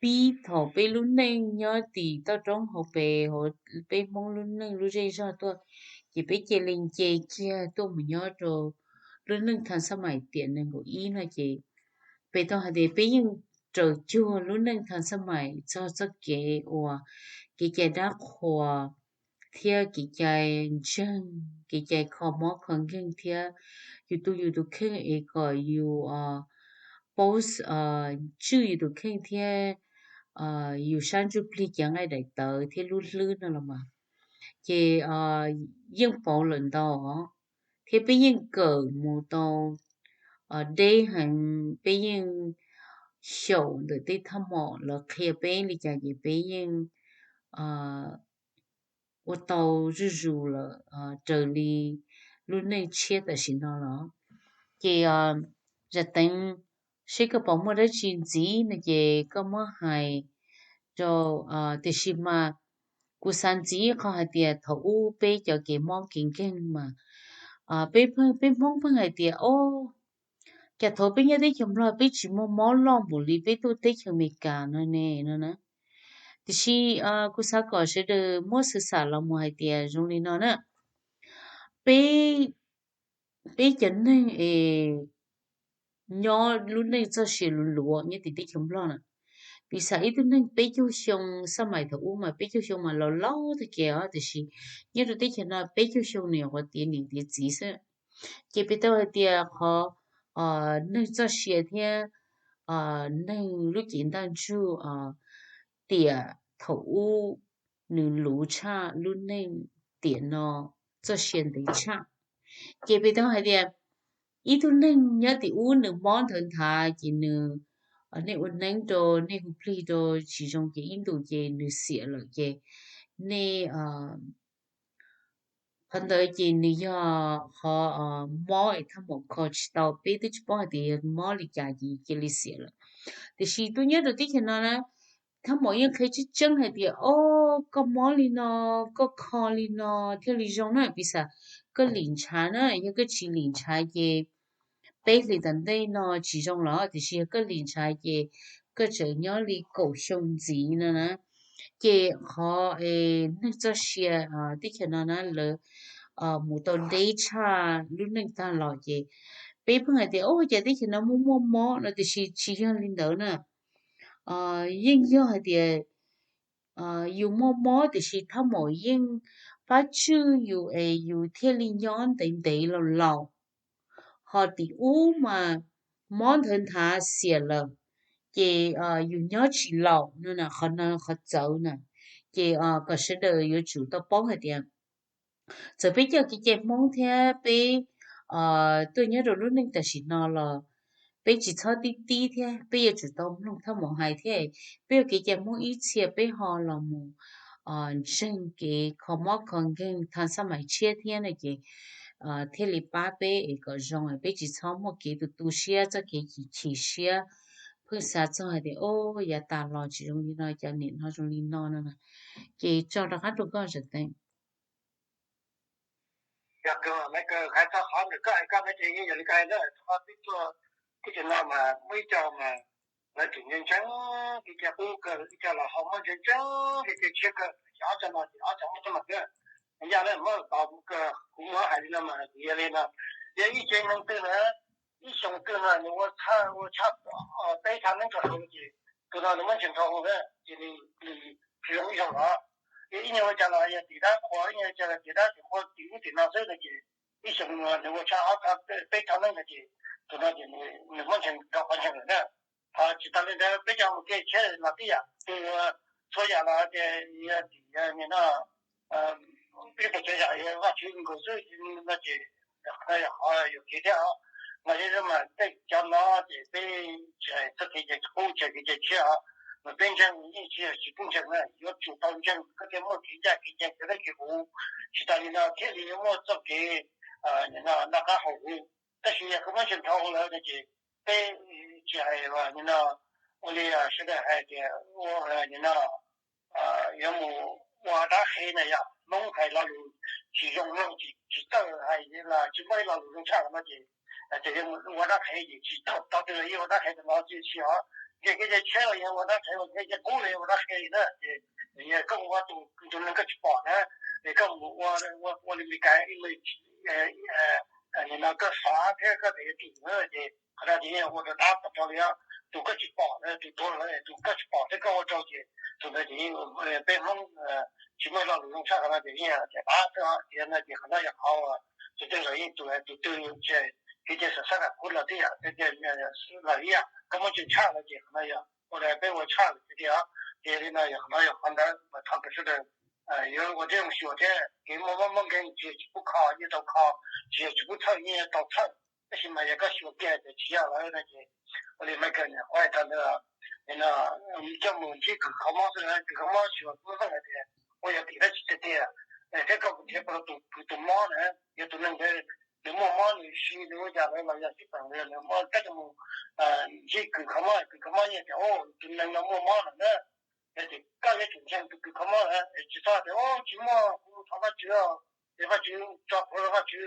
pib thaum peb lub neej nyob tim toj roob hauv pes hauv peb Hmoob lub neej lub zej zog tuaj, ces peb cia li nce kiag tuaj mus nyob rau lub neej tha xab mais tiam nees nkaum ib no ces peb tau hais tias peb yeej raws cuag lub neej tha xab mais txog txoj kev uas kev cai dab qhuas thiab kev cai ntseeg, kev cai kho mob kho nkeeg thiab yus tu yus tus kheej es kom yus paub tswj yus tus kheej thiab yus sab ntsuj plig cev nqaij daim tawv thiab lub hlwb no los mas ces yeej pauv lawm ntau os. Thiab peb yeej kawm mus tau deb heev, peb yeej xyaum ntawm tej thaj maum lawv qhia peb li cas ces peb yeej ua tau zuj zus lawm raws li lub neej tshiab tam sim no los. Ces zam teev seb koj puas muaj dab tsi ntxiv no ces koj muab hais rau, tiam sis mas kuv xav ntxiv qhov hais tias thaum ub peb cov kev mob kev nkeeg mas peb pheej, peb Hmoob pheej hais tias o, cas thaum peb nyob teb chaws Nplog peb tsis muaj mob loj npaum li peb tuaj teb chaws Amelikas no ne no na. Tiam sis kuv xav kom sawv daws muab xwv xam los mus hais tias zoo li no na, peb, peb cov neeg es nyob lub neej txoj sia luv luav nyob tim teb chaws Nplog na, piv xam ib tug neeg peb caug xyoo, xab mais thaum ub mas peb caug xyoo mas laus laus tag kev os, tiam sis nyob rau teb chaws no peb caug xyoo nws nyuam qhuav tiav niam tiav txiv xwb. Ces peb tau hais tias qhov neeg txoj sia thiab neeg lub cev ntaj ntsug tiam thaum ub nws luv tshaj lub neej tiam no txoj sia ntev tshaj. Ces peb tau hais tias ib tug neeg nyob tim ub nws mob nthawv nthav ces nws, nej ua neeb rau, nej hu plig rau tsis zoo ces ib ntus ces nws xiam lawm ces nej, qhov ntawd ces nws yog qhov mob es thaj maum kho tsis tau, peb twb tsis paub hais tias yog mob li cas ces cia li xiam lawm. Tiam sis tuaj nyob rau teb chaws no na, thaj maum yeej qhia tseeb tseeb hais tias o, koj mob li no, koj kho li no thiaj li zoo na, piv xam koj lim ntshav na, yog koj tsis lim ntshav ces peb hlis tom ntej no tsis zoo los, tiam sis yog koj lim ntshav ces koj tseem nyob li kaum xyoo ntxiv no na. Ces qhov neeg txoj sia teb chaws no na lawv mus tau deb tshaj lub neej tag los ces peb pheej hais tias o, cas teb chaws no muaj muaj mob no, tiam sis tsis yog li ntawd na. Yeej yog hais tias yus muaj mob tiam sis thaj maum yeej pab tswj yus es yus thiaj li nyob ntev ntev laus laus. Ho tim ub mas mob nthawv nthav xiam lawm ces yus nyob tsis laus no na, qhov no qhov txawv na. Ces kom sawv daws yuav tsum tau paub hais tias txawm peb coj kev cai Hmoob thiab peb tuaj nyob rau lub neej tam sim no los peb tsis txhob tib tib thiab peb yuav tsum tau mloog thaj maum hais thiab. Peb ua kev cai Hmoob ib txhia peb ho los mus ntseeg kev kho mob kho nkeeg tha xab mais tshiab thiab no ces thiaj li pab peb es kom zoo, peb tsis txhob muaj kev tu tu siab txoj kev chim chim siab, pheej xav txog hais tias o, yav tas los tsis zoo li no, cov niam no zoo li no no. Ces tso rov qab rau koj Zam Teev. Yog kawg, Maiv Kaws, hais txog qhov ntawm koj hais koj no ces yeej yog li koj hais na, thaum peb tuaj teb chaws no mas muaj ib co mas lawv tseem ntseeg ntseeg kev cai qub kawg, ib co los ho muab ntseeg ntseeg kev cai tshiab kawg, ces ob co no ces ob co muaj teeb meem kawg. Yog li muab tau kuv muab hais li no mas kuv yog li no, yog ib tsev neeg twg na, ib xyoo twg no nws ua tshaj, ua tshaj peb thaj neeb rau hauv ces tus no nws muab ntseeg rau hauv na ces nws tsis zoo ib zaug los. Yog ib nyuag ua cas los yog tim dab qhuas, ib nyuag ua cas los tim dab tim qhuas tim ub tim no xwb no ces ib xyoo no nws ua tshaj ob, peb thaj neeb no ces tus no ces nws muab ntseeg rau qhov ntseeg lawm na. Ho tsis tas li ntawd peb cov mus kev tshiab los tib yam, txhua yam los ces yog tim no peb puas tsav yam yog Vajtswv nkaus xwb no ces qhov no yog qhov yuam kev thiab os. Mas yog mas tej cov no ces peb tsis hais txoj kev cai qub, tsis hais kev cai tshiab os, mas peb ntseeg yeej tsis yog tsis pub ntseeg na, yuav tsum tau ntseeg koj thiaj muaj kev ncaj kev ncees kev dawb kev huv. Tsis tas li no thiaj li yuav muaj txoj kev noj qab haus huv. Tab sis yog koj muab tseem dhau lawm no ces peb tsis hais li no, ua li sawv daws hais tias ua li no yuav mus ua dab qhe na yom, Hmoob hais lo lus tsis zoo no ces tsis txawj hais los tsis muaj ib lo lus zoo tshaj no ces tias yuav mus ua dab qhe ces tsis tau, tau twg los yeej ua dab qhe tas los tsis tsis os. Ces kev cai tshiab los yog ua dab qhe, ua kev cai qub los yog ua dab qhe li na ces yog koj mus ua tus tus neeg koj tsis pom na, es koj mus ua ua li Meskas ib li no koj xav thiab koj tias yuav tsum na ces qhov no ces yeej ua rau dab tag nrho li os. Tus koj tsis pom na, tus tuag lawm tus koj tsis pom thiab koj ua rau ces tus ntawd ces yeej peb Hmoob tsis muaj lo lus zoo tshaj qhov no ces yeej tias dab xwb os. Tias no ces qhov no yog qhov tus twg los yeej tus tus twg ces kev cai xam xab nam kub los tib yam, kev cai los ib yam, koj muab tseem tshaj lawm ces qhov no yog ua rau peb ua tshaj lawm tiag tiag. Ces li no yog qhov no yog qhov ntawd mas thov kom sawv daws yuav ua tib zoo xyuas thiab kev muaj mob muaj nkeeg tsis yog tsis pub kho yeej tau kho, tsis yog tsis pub txhawj yeej tau txhawj. Tab sis mas yog koj xyuas kiag tias tsis yog lawm no ces ua li Michael niam qhuav hais tag ntawd, coj mus ntsib kws kho mob xwb na, kws kho mob xyuas muaj meej hais tias ua yog tim dab tsi tiag tiag, thiab koj mus nrhiav tau tus kws tus mob na, yog tus neeg ntawd nws muaj mob nws si nws ua cas lawm los yog sib peem los yog nws muaj koj coj mus ntsib kws kho mob, kws kho mob yeej tias tus neeg no muaj mob lawm na. Yog tias koj yuav tsum ntseeg tus kws kho mob na, tsis txhob tias tsis muaj, kuv thov Vajtswv, ces Vajtswv tso plhuav rau Vajtswv,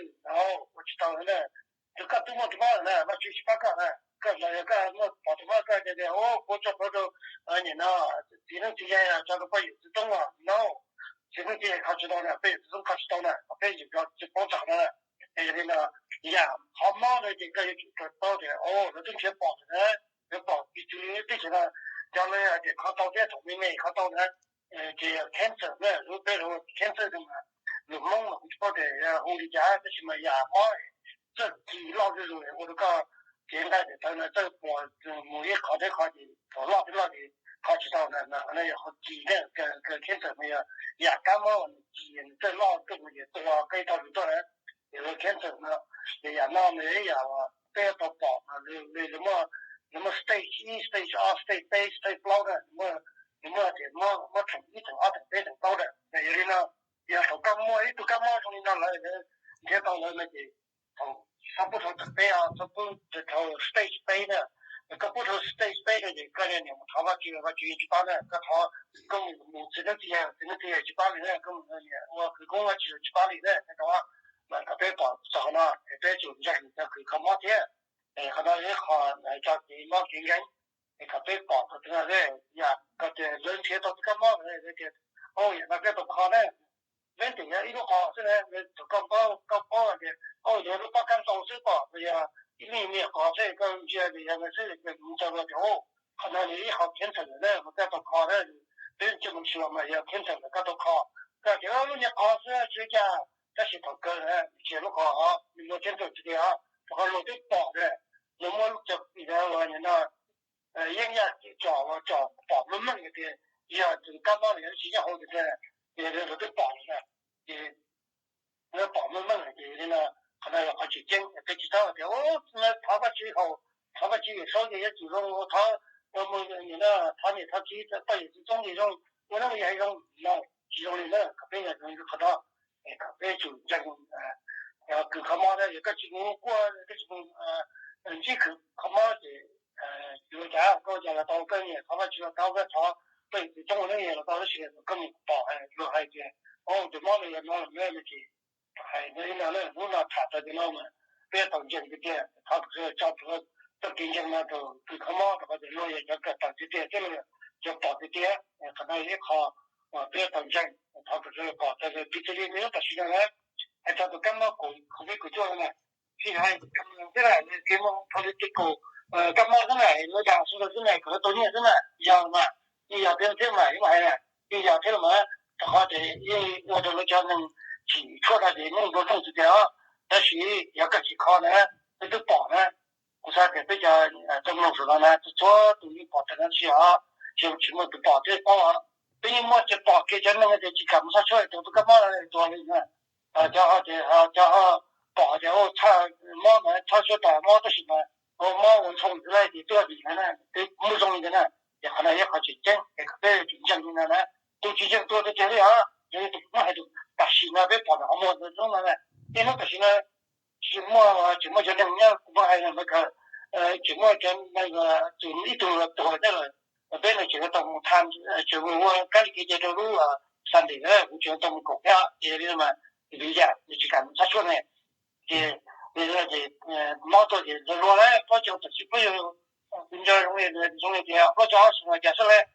ua tsis tau na. Tus koj twb muaj tus mob lawm na, Vajtswv tsis pab koj na. Koj los yog koj muaj pom tus mob koj tias kuv tso plhuav rau nim no txiv neeb txiv yaig, tso rau poj yawm txiv txoob os no, txiv neeb txiv yaig kho tsis tau na, poj yawm txiv txoob kho tsis tau na, peb yim tsis paub txog no. Yog li no, yam qhov mob no ces koj yuav tsum paub tias lawv twb nrhiav pom lawm na, nrhiav pom tsis txwv teb chaws no, cov lawv hais tias kho tau thiab thaum me me kho tau na, ces yog cancer na, lub peb hu cancer no mas lus Hmoob mas kuv tsis paub tias hu li cas tab sis mas yam mob txawj kis loj zuj zus ua rau koj cev nqaij daim tawv no txawj puas mus ib qho teb qho ces thaum loj teb loj ces kho tsis tau na, qhov no yog qhov kis na, cancer no yog yam kab mob nws kis nws txawj loj tuaj mus ces tua koj ib tog lus tuaj na, ces hu cancer no. Ces yam no nws ib yam peb tau pom mas nws muaj stage ib, stage ob, stage peb, stage plaub na, nws muaj tias muab theem ib, theem ob, theem peb, theem plaub na. Yog li no, yog thaum koj muaj ib tug kab mob zoo li no lawm, nrhiav tau lawm no ces thaum txhob pub thaum theem peb, txhob pub thaum stage peb na. Koj pub thaum stage peb no ces koj niam mus thov Vajtswv, Vajtswv yeej tsis pab na. Koj thov, koj mus mus txiv neeb txiv yaig, txiv neeb txiv yaig tsis pab li na, koj mus niam ua khawv koob Vajtswv tsis pab li na. Mas kom peb pom txog qhov no es peb tsum ntseeg cov kws kho mob thiab. Qhov no ib qho tso kev mob kev nkeeg es kom peb pom tau tias yam koj tias lawv nrhiav tau tus kab mob lawm tias, o, yam no peb tau kho na, peb tias yog ib lub qhov xwb na, thaum koj paub, koj paub tias o, yog lub pob kab ntau xwb pom los yog ib me me qhov xwb koj ntsia tias yog no xwb ces mus tau tias o, qhov no yog ib qho cancer lawm na, mas koj tau kho na. Peb coj mus xyuas mas yog cancer lawm koj tau kho. Koj tias lub niag qhov xwb tsis ua cas, tab sis thaum kawg na tsis yog lub qhov, nws muaj cancer tiag tiag, rau qhov luag twb pom na, nws muaj lub cov no yeeb yaj tsom uas tsom pom meej meej tias yog tus kab mob no yog tsis nyob hauv tiag tiag, ces luag twb pom lawm na. Ces lawv pom meej meej ces li no, qhov no yog qhov tseem ceeb, peb tsis txhob tias thov Vajtswv haum, thov Vajtswv Yawm Saub ces yuav tsum zoo, thov, thov niam thov txiv poj yawm txiv txoob ces zoo, ua neeb ua yaig zoo no, tsis zoo li na, kom peb yog zoo qhov no. Kom peb tsum ntseeg kws kho mob na, yog koj tsis mus kuaj, koj tsis mus ntsib kws kho mob ces tsis ua cas, koj ua cas los tau, koj niam thov Vajtswv los tau, koj thov poj yawm txiv txoob ua neeb los tau, tab sis koj mus pom luag hais tias o, tus mob no yog no los na no ces hais li no na, hnub no tham txog cov no mas peb tau ntseeg tiag tiag, thov kom sawv daws tso plhuav txoj kev ntseeg no rau kws kho mob rau qhov tias luag yog cov kawm tawm tiag tiag thiab luag yog cov pom tiag tiag. Qhov no yog ib qho uas peb tau ntseeg, thov kom sawv daws pom txog piv txwv li nws tam sim no na. Hais txog tus kab mob covid kaum cuaj no na, tsis hais xwb na, nws kev mus political, kab mob xwb na, lawv dag sawv daws xwb na, kom lawv tau nyiaj xwb na, yog mas, yeej yog thiab mas, yeej hais na, yeej yog thiab mas, rau qhov tias yeej ua rau lawv cov neeg tsim tshuaj no ces yeej nplua nuj tiag tiag. Tab sis yog koj tsis kho na, lawv twb pom na. Kuv xav tias peb cov tsoom mloog saum no na txhua tus yeej pom tag no tsis yog, tsis tsis muaj tus pom thiab paub. Peb yeej muaj cov pom kiag cov neeg tias tsis kam mus txog tshuaj tus tus kab mob tuag li na. Cov ho tias, cov ho pom tias txhaj mob mas txhaj tshuaj tas mob tab sis mas mob ua ntshoo xwb lauj ces twb vim na, twb muaj zoo li ntawd na. Ces qhov no yog qhov tseem ceeb es kom peb tsis ntseeg li no na. Tus tsis ntseeg tua tiag tiag li os, yog li tus muab hais tus tam sim no peb pom ntawm qhov muag ntawd no na, tej hnub tam sim no tsis muaj, tsis muaj cov neeg nyob kuv muab hais no Meskas, tsis muaj cov neeg, tus ib tug tuag thiab lawm. Peb no tseem yuav tau mus tham, tseem mus ua kab li kev cai rau lub Sunday na, kuv tseem yuav tau mus koom thiab. Ces yog li no mas vim yam nws tsis kam mus thaj tshuaj ne, ces mob tuaj ces luag luag lawm, plaub caug tam sim no kuv nco zoo li, zoo li tias plaub caug ob xyoo no cas xwb lawm.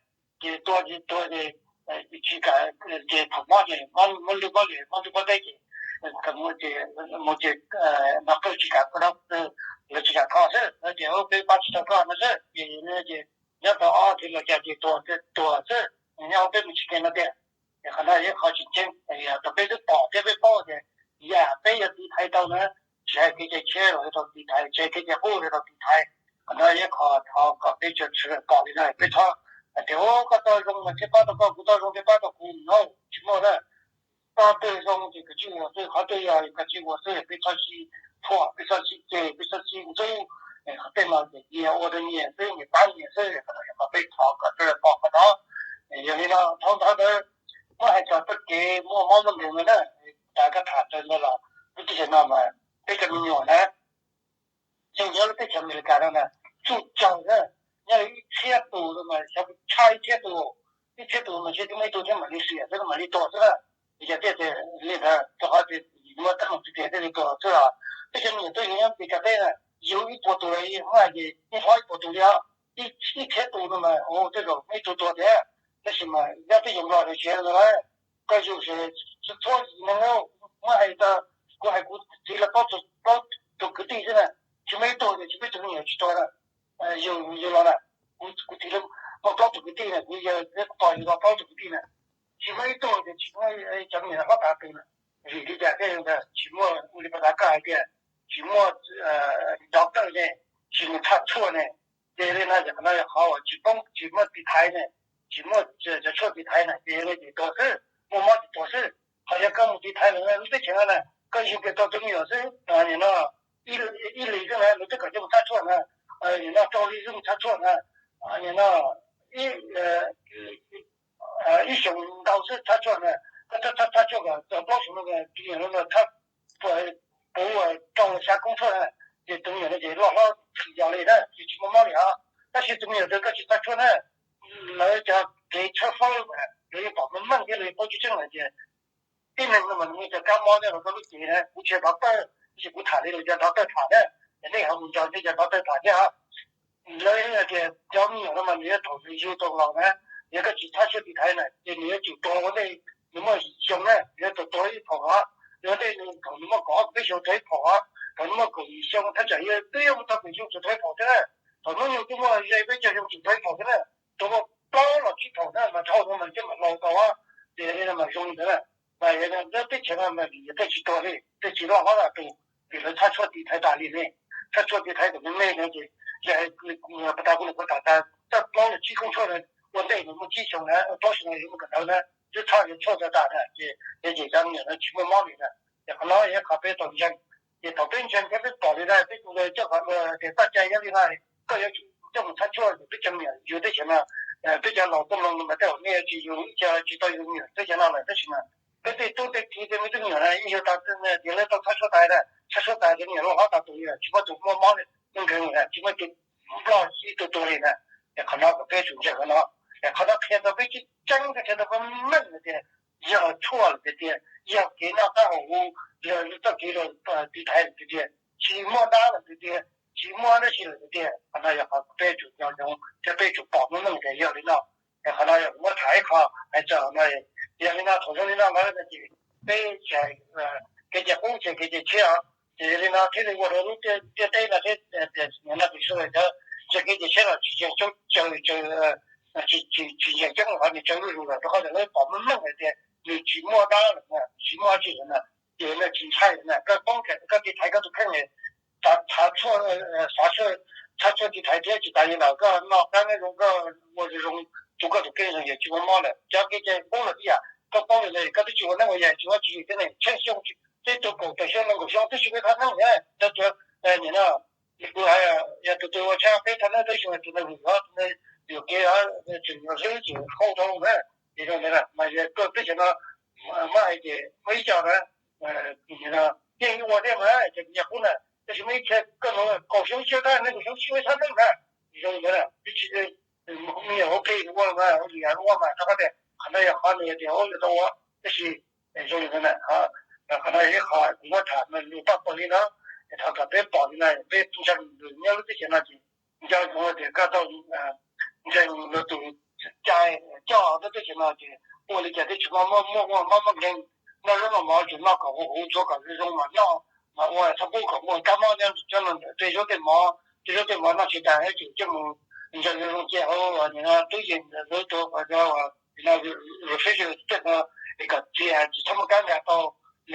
Ces tua ces tua ces tsis kam, ces thaum mob ces mob lwj mob liam mob ntuj mob teb ces mus ces, mus ces no qwj tsis kam, lawv tsis kam kho xwb, ces peb pab tsis tau koj no xwb. Ces nyob tau ob thiv los cas ces tuag tuag xwb, nyob peb mus tsis ke no tiag. Ces qhov no yog qhov tsis ceeb, tau peb twb pom thiab peb paub tias yam peb yuav tiv thaiv tau na, tsis hais kev cai tshiab los yuav tau tiv thaiv, tsis hais kev cai qub los yuav tau tiv thaiv. Qhov no yog qhov thov kom peb tsoom sawv daws pom li no, peb txhob hais tias ua koj tau zoo mas thiaj pab tau koj, kuv tau zoo thiaj pab tau kuv no, tsis muaj na. Qhov twg zoo ces koj tsis ua xwb, qhov twg yog koj tsis ua xwb, peb txhob sib thuam, peb txhob sib ceg, peb txhob sib ntxub. Qhov tej no ces nyias ua rau nyias xwb, nyias pab nyias xwb, qhov no yog qhov peb thov kom sawv daws pom qhov no. Yog li no thov ntawd muab hais txog txoj kev muaj mob muaj nkeeg no na, tas koj tham tawm ntawd los lub teb chaws no mas peb cov me nyuam na, tseem nyob lub teb chaws Amelikas no na, txuj caug na, nyob li ib txhiab tus no mas xyov tshaj ib txhiab tus, ib txhiab tus mas ntshe twb muaj ib tug thiab mam li hliam xwb mam li tuag xwb na. Vim yog tias li ntawd rau qhov tias muaj teeb meem tiag tiag thiaj li tuag xwb os. Peb cov me nyuam twb yog nyob Meskas teb na, yug ib puas tus los muaj ces ib hlob ib puas tus li os, ib txhiab tus no mas ua tej zaum muaj ib tug tuag thiab. Tab sis mas nyob peb yug Nplog lawm tsis yog li ntawd, koj yug txhua yim neeg, muab hais tau, kuv hais kuv txiv los plaub tug kwv tij xwb na, tsis muaj ib tug, tsis muaj ib tug me nyuam tsis tuag na. Yug, yug los na, kuv txiv muaj plaub tug kwv tij na, kuv yawg thiab kuv pog yug tau plaub tug kwv tij na, tsis muaj ib tug, tsis muaj cov me nyuam hlob tas tus na. Vim li cas thiaj li ntawd? Tsis muaj, ua li pas tas koj hais tias tsis muaj doctor ne, tsis mus thaj tshuaj ne, ces li no ces qhov no yog qhov uas tsis poob, tsis muaj tiv thaiv ne, tsis muaj cov tshuaj tiv thaiv na, ces li ces tuag xwb, muaj mob ces tuag xwb. Ho yog koj mus tiv thaiv lawm lub teb chaws no na, koj yug kiag tau tus me nyuam xwb, nim no ib leeg xwb na lawv twb kom coj mus thaj tshuaj na, nim no rau leej xwb mus thaj tshuaj na, nim no ib xyoos ntau xwb thaj tshuaj na, koj thaj tshuaj kom txog plaub xyoos no tus me nyuam no thaj puv rau los xya koob tshuaj na, ces tus me nyuam no ces loj hlob tshwm yos li na, ces tsis muaj mob li os. Tab sis tus me nyuam ntawd koj tsis thaj tshuaj na, lawv cov kev tshawb fawb lawv yeej pom meej meej thiab lawv yeej paub tseeb tseeb lawm tias tib neeg no mas nws muaj cov kab mob nyob rau koj lub cev na, kuv tsis yog doctor, tab sis kuv tham li lawv cov doctor tham na, es nej ho mus nco nej cov doctor tham thiab. Lawv tias cov me nyuam no mas nws yuav thaum nws yug tau los na, yog koj tsis thaj tshuaj tiv thaiv na ces nws yuav tsum tuag ua ntej, nws muaj yim xyoo na nws yuav tau tuag ib phaum os, ua ntej nws thaum nws muaj kaum ob peb xyoo tuag ib phaum os, thaum nws muaj kaum yim xyoo thaj tsam yuav twb yuav mus txog kaum xyoo tsuas tuag ib phaum thiab na, thaum hnub nyoog twb muaj ze peb caug xyoo tsuas tuag ib phaum thiab na, tau muaj plaub los tsib phaum na mas dhau no mas thiaj mam laus tau os, ces li no mas zoo li ntawd na. Mas yog lawv teb chaws no mas vim yog tej tsis tuag li, tej tsis loj hlob tas tus, vim lawv thaj tshuaj tiv thaiv tas li ne, thaj tshuaj tiv thaiv kom me me no ces yog pas tas kuv niam kuv tham tas txog plaub los tsib koob tshuaj na, ua ntej nws muaj tsib xyoo na, plaub xyoo no yuav muaj kawm ntawv na, twb thaj yuav tshuaj tas tas na ces yog ces cov me nyuam no tsis muaj mob li na. Ces qhov no yog qhov peb tau ntseeg. Ces thaum peb ntseeg thiab peb pom li na peb tus ntawd coj qhov tias txoj cai yog li no, koj yuav tsum coj mus thaj tshuaj, peb cov me nyuam yug teb chaws no, peb cov laus tuaj mloog no mas tej zaum nej yuav tsis yug, ib co tsis tau yug me nyuam teb chaws no lawm tab sis mas peb tej tub tej kiv tej me tub me nyuam na yeej yug tau tias lawv tau thaj tshuaj tas na, thaj tshuaj tas cov me nyuam loj hlob tas tus li, tsis muaj tus muaj mob li, muaj nkeeg li na, tsis muaj tus ploj ib tug tuag li na. Es qhov no kom peb tsum ntseeg qhov no. Es qhov no qhia rau peb tseeb tseeb, qhia rau peb meej hais tias yog tshuaj lawm tiag tiag, yog kev noj qab haus huv, yog txoj kev tiv thaiv lawm tiag tiag, tsis muaj dab lawm tiag tiag, tsis muaj dab tsi lawm tiag tiag. Qhov no yog qhov peb tsum nco ntsoov thiab peb tsum pom meej meej tias yog li no. Es qhov no yog kuv muab tham ib qho hais txog no. Yog li no thaum zoo li no lawm no ces peb tsis hais kev cai qub tsis hais kev cai tshiab os. Ces yog li no thiaj li ua rau lub ntiaj teb no thiab tias no kuv xav tias cov ntseeg kev cai tshiab los tsis ntseeg coob, tsis, tsis ntseeg coob qhov nws tsawg zuj zus lawm rau qhov tias lawv pom meej meej hais tias nws tsis muaj dab lawm, tsis muaj dab tsi lawm na. Ces no tsis ntshai lawm na, koj poob koj tiv thaiv koj tus kheej, xav tshuaj, xav tshuaj, thaj tshuaj tiv thaiv thiab tsis tas li ntawd koj noj qab nyob zoo, koj ua zoo zoo tu koj tus kheej zoo ces tsis muaj mob lawm. Cov kev cai qub los ib yam, koj paub li ntawd koj twb tsis ua neej ua yaig tsis muaj tsis li thiab ne, tsheej xyoo, peb tuag kaum tawm xyoo nees nkaum xyoo twb tsis ua thaj neeb thiab. Cov, nim no kuv hais, yog tus twg ua tshaj peb thaj neeb peb xyoo tus ntawd vwm os, tus ntawd yuam kev, tseem yuav hlwb ces qhau dhau na. Ces zoo ntawd na mas yog kawg teb chaws no muab hais ces muaj ib co na, yeej ua thiab mas ces nyias qub na, tab sis muaj ib co kawg no kaum xyoo tshiab tab, nees nkaum xyoo tshiab xyab neej na. Ces zoo ntawd na, tib si me nyuam ua ke ua mas ua li yam ua mas rau qhov tias qhov no yog qhov nws tias ua yuav tau ua, tab sis zoo li ntawd na, qhov no yog ib qho kuv muab tham lus paj pawg li no, es thov kom peb pom li no, peb ntseeg nyob lub teb chaws no ces nco ntsoov tias koj tau ntseeg luag tus cai coj lub teb chaws no ces ua li cas twb tsis muaj muaj muaj mob muaj nkeeg, noj zaub noj mov tsuas noj kom huv huv ntxuav kom zoo zoo mas noj, mas ua txhob pub kom muaj kab mob nyob cov no ntawm tej zaub tej mov, tej zaub tej mov noj tsis tas ces coj mus ntsaws zoo zoo cia hauv tub yees ntawm lub tua refrigerator tej no es kom txias tsis txhob muaj kab nkag tau,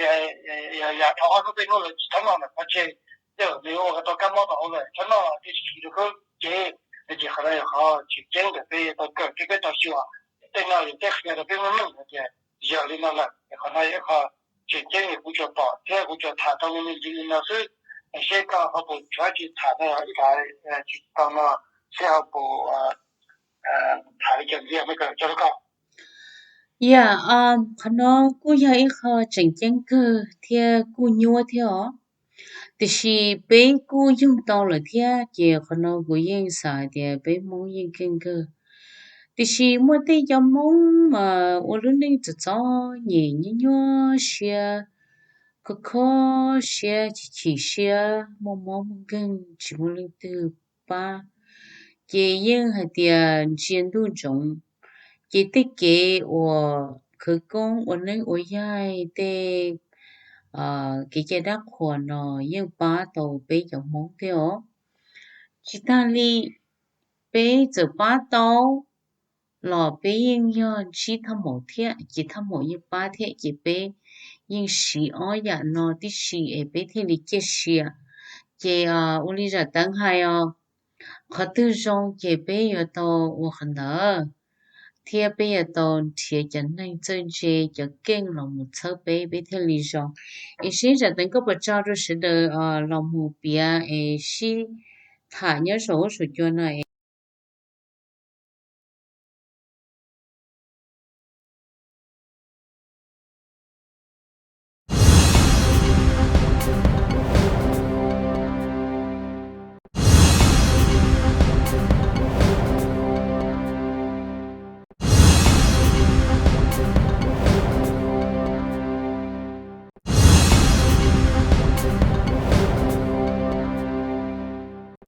yam dhau ob hnub peb hnub lawm tsis txhob noj ntawm qhov tseg, tej zaum nws ua tau kab mob rau hauv lawm txhob noj tej tsis tshwm rau khub cev. No ces qhov no yog qhov tseem ceeb ntawm peb yuav tau kawm thiab peb tau xyuas, tej no yog peb qhia rau peb lub neej hais tias yog li no lawm. Qhov no yog ib qho tseem ceeb uas kuv tsuas pom thiab kuv tsuas tham tau me me ntsis li no xwb. Seb koj ho puas tshuav dab tsi tham no, ib tsis tau no seb ho puas tham li cas ntxiv, me kawm coj rau koj. Yog, qhov no kuj yog ib qho tseem ceeb kawg thiab kuj nyuaj thiab os. Tiam sis peb kuj yoog tau lawm thiab, ces qhov no kuv yeej xav hais tias peb Hmoob yeej keej kawg. Tiam sis muaj tej cov Hmoob mas ua lub neej txom txom nyem, nyuaj nyuaj siab, kho kho siab, chim chim siab, muaj mob muaj nkeeg, tsis muaj leej twg pab, ces yeej hais tias ntsia ntuj ntsoov. Ces tej kev uas khawv koob ua neeb ua yaig, tej kev cai dab qhuas no yeej pab tau peb cov Hmoob thiab os. Tsis tag li, peb txawm pab tau los peb yeej yog ntsib thaj maum thiab, ces thaj maum yeej pab thiab, ces peb yeej siv ob yam no tib si es peb thiaj li ciaj sia. Ces ua li zam teev hais os, qhov twg zoo ces peb yuav tau ua qhov ntawd, thiab peb yuav tau nrhiav cov neeg txawj ntse, cov keej los mus txhawb peb, peb thiaj li zoo. Es seb zam teev koj puas tso rau sawv daws los mus piav es sib tham nyob saum huab saum cua no.